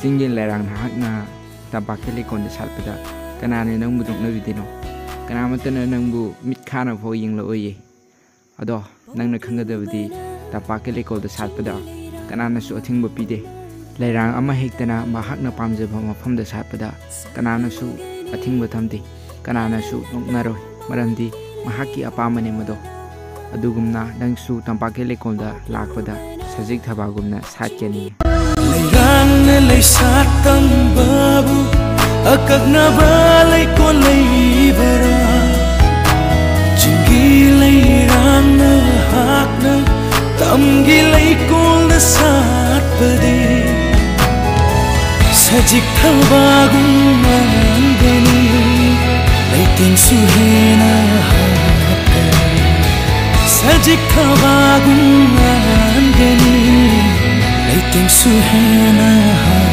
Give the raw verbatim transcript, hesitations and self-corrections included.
ꯆꯤꯡꯒꯤ ꯂꯩꯔꯥꯡ ꯅꯍꯥꯛꯅ ꯇꯝꯄꯥꯛꯀꯤ ꯂꯩꯀꯣꯜꯗ ꯁꯥꯠꯄꯗ ꯀꯅꯥꯅ ꯅꯪꯕꯨ ꯅꯣꯛꯅꯕꯤꯗꯣꯏꯅꯣ? ꯀꯅꯥꯃꯠꯇꯅ ꯅꯪꯕꯨ ꯃꯤꯠ ꯈꯥꯅ ꯐꯥꯎ ꯌꯦꯡꯂꯛꯑꯣꯏꯌꯦ꯫ ꯑꯗꯣ ꯅꯪꯅ ꯈꯪꯒꯗꯕꯗꯤ, ꯇꯝꯄꯥꯛꯀꯤ ꯂꯩꯀꯣꯜꯗ ꯁꯥꯠꯄꯗ ꯀꯅꯥꯅꯁꯨ ꯑꯊꯤꯡꯕ ꯄꯤꯗꯦ꯫ ꯂꯩꯔꯥꯡ ꯑꯃ ꯍꯦꯛꯇꯅ ꯃꯍꯥꯛꯅ ꯄꯥꯝꯖꯕ ꯃꯐꯝꯗ ꯁꯥꯠꯄꯗ ꯀꯅꯥꯅꯁꯨ ꯑꯊꯤꯡꯕ ꯊꯝꯗꯦ, ꯀꯅꯥꯅꯁꯨ ꯅꯣꯛꯅꯔꯣꯏ, ꯃꯔꯝꯗꯤ ꯃꯍꯥꯛꯀꯤ ꯑꯄꯥꯝꯕꯅꯦ ꯃꯗꯣ꯫ ꯑꯗꯨꯒꯨꯝꯅ ꯅꯪꯁꯨ ꯇꯝꯄꯥꯛꯀꯤ ꯂꯩꯀꯣꯜꯗ ꯂꯥꯛꯄꯗ ꯁꯖꯤꯛ ꯊꯕꯥꯒꯨꯝꯅ ꯁꯥꯠꯀꯅꯤ꯫ ꯂꯩꯔꯥꯡꯅ ꯂꯩꯁꯥꯠ ꯇꯝꯕꯕꯨ ꯑꯀꯛꯅꯕ ꯂꯩꯀꯣꯜ ꯂꯩꯕꯔꯥ? ꯆꯤꯡꯒꯤ ꯂꯩꯔꯥꯡꯅ ꯍꯥꯛꯅ ꯇꯝꯒꯤ ꯂꯩꯀꯣꯜꯗ ꯁꯥꯠꯄꯗꯤ ꯁꯖꯤꯛ ꯊꯕꯥꯒꯨꯝ ꯃꯥꯟꯒꯅꯤ, ꯂꯩꯇꯦꯡꯁꯨ ꯍꯦꯟꯅ ꯍꯥꯞꯀꯅꯤ꯫ ꯁꯖꯤꯛ ꯊꯕꯥꯒꯨꯝ ꯃꯥꯟꯒꯅꯤ, ꯂꯩꯇꯦꯡꯁꯨ ꯍꯦꯟꯅ ꯍꯥꯞꯀꯅꯤ꯫